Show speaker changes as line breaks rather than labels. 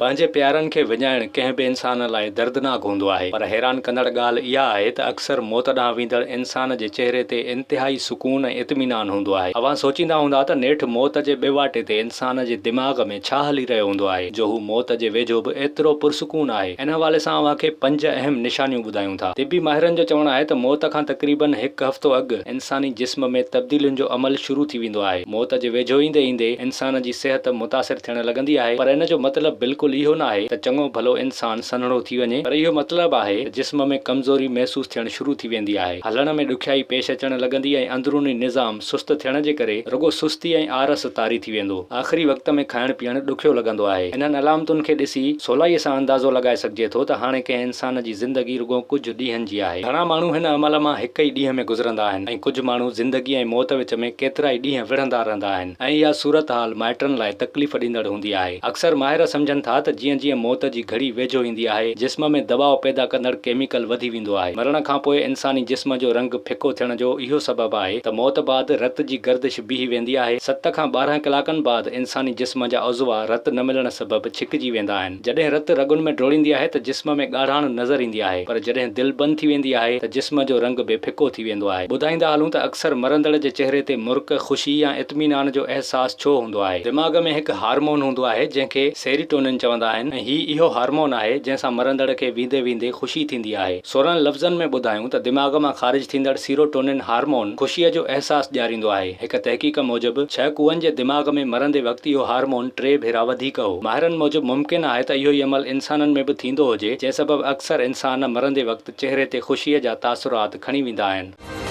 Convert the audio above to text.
پنهنجي پيارن کي وڃائڻ ڪنهن به انسان لاء دردناڪ هوندو آهي پر حيران ڪندڙ ڳالهه اها آهي ته اڪثر موت ڏانهن ويندڙ انسان جي چهري تي انتهائي سڪون ۽ اطمينان هوندو آهي. اوهان سوچيندا هوندا ته نيٺ موت جي ٻه واٽي تي انسان جي دماغ ۾ ڇا هلي رهيو هوندو آهي جو هو موت جي ويجهو به ايترو پرسڪون آهي. ان حوالي سان اوهان کي پنج اهم نشانيون ٻڌايون ٿا. طبي ماهرن جو چوڻ آهي ته موت کان تقريبن هڪ هفتو اڳ انساني جسم ۾ تبديلين جو عمل شروع ٿي ويندو آهي. موت جي ويجهو ايندي ايندي انسان جي صحت متاثر ٿيڻ لڳندي آهي پر ان جو مطلب بلڪل اهو ناهي ته چڱو ڀلو انسان سنهڙو ٿي وڃي پر اهو مطلب آهي ته جسم ۾ ڪمزوري محسوس ٿيڻ شروع ٿي ويندي آهي، هلڻ ۾ ڏکيائي پيش اچڻ لڳندي ۽ اندروني نظام سست ٿيڻ جي ڪري رڳو سستي ۽ آرس طاري ٿي ويندو. آخري وقت ۾ کائڻ پيئڻ ڏکيو لڳندو آهي. انهن علامتن کي ڏسي سولائيء سان اندازو لڳائي سگهجي ٿو ته هاڻي ڪنهن انسان جي زندگي رڳو ڪجهه ڏينهن جي آهي. گهڻا ماڻهو هن عمل مان هڪ ئي ڏينهن ۾ گذرندا آهن ۽ ڪجهه ماڻهو زندگي ۽ موت وچ ۾ ڪيترائي ڏينهن وڙهندا رهندا آهن. ۽ اها صورتحال مائٽن لاء تڪليف ڏيندڙ هوندي آهي. اڪثر ماهر سمجهن ٿا ته جيئن جيئن موت جي گهڙي ويجهو ايندي آهي، جسم ۾ دٻاء پيدا ڪندڙ ڪيميڪل وڌي ويندو آهي. مرڻ کان پوء انساني جسم جو رنگ ڦڪو ٿيڻ جو اهو سبب آهي ته موت بعد رت جي گردش بيهي ويندي آهي. ست کان 12 ڪلاڪن بعد انساني جسم جا عضوا رت نه ملڻ سبب ڇڪجي ويندا آهن. جڏهن رت رڳن ۾ ڊوڙيندي آهي ته جسم ۾ ڳاڙهاڻ نظر ايندي آهي پر جڏهن دل بند ٿي ويندي آهي ته جسم جو رنگ به ڦڪو ٿي ويندو آهي. ٻڌائيندا هلون ته اڪثر مرندڙ جي چهري تي مرڪ، خوشي يا اطمينان جو احساس ڇو هوندو آهي؟ دماغ ۾ هڪ هارمون هوندو آهي جنهن کي سيريٽونن چوندا آهن ۽ هي اهو هارمون آهي جنهن سان مرندڙ کي ويندي ويندي خوشي ٿيندي آهي. سولن لفظن ۾ ٻڌايون ته دماغ مان خارج ٿيندڙ سيروٽونن هارمون خوشيء جو احساس ڏياريندو آهي. هڪ تحقيق موجب، ڇهه ڪوئن جي دماغ ۾ مرندي وقت اهو هارمون ٽي ڀيرا وڌيڪ هو. ماهرن موجب ممڪن آهي ته اهو ئي عمل انسانن ۾ به ٿيندو هجي، جنهن سبب اڪثر انسان مرندي وقت چهري تي خوشيء جا تاثرات کڻي ويندا آهن.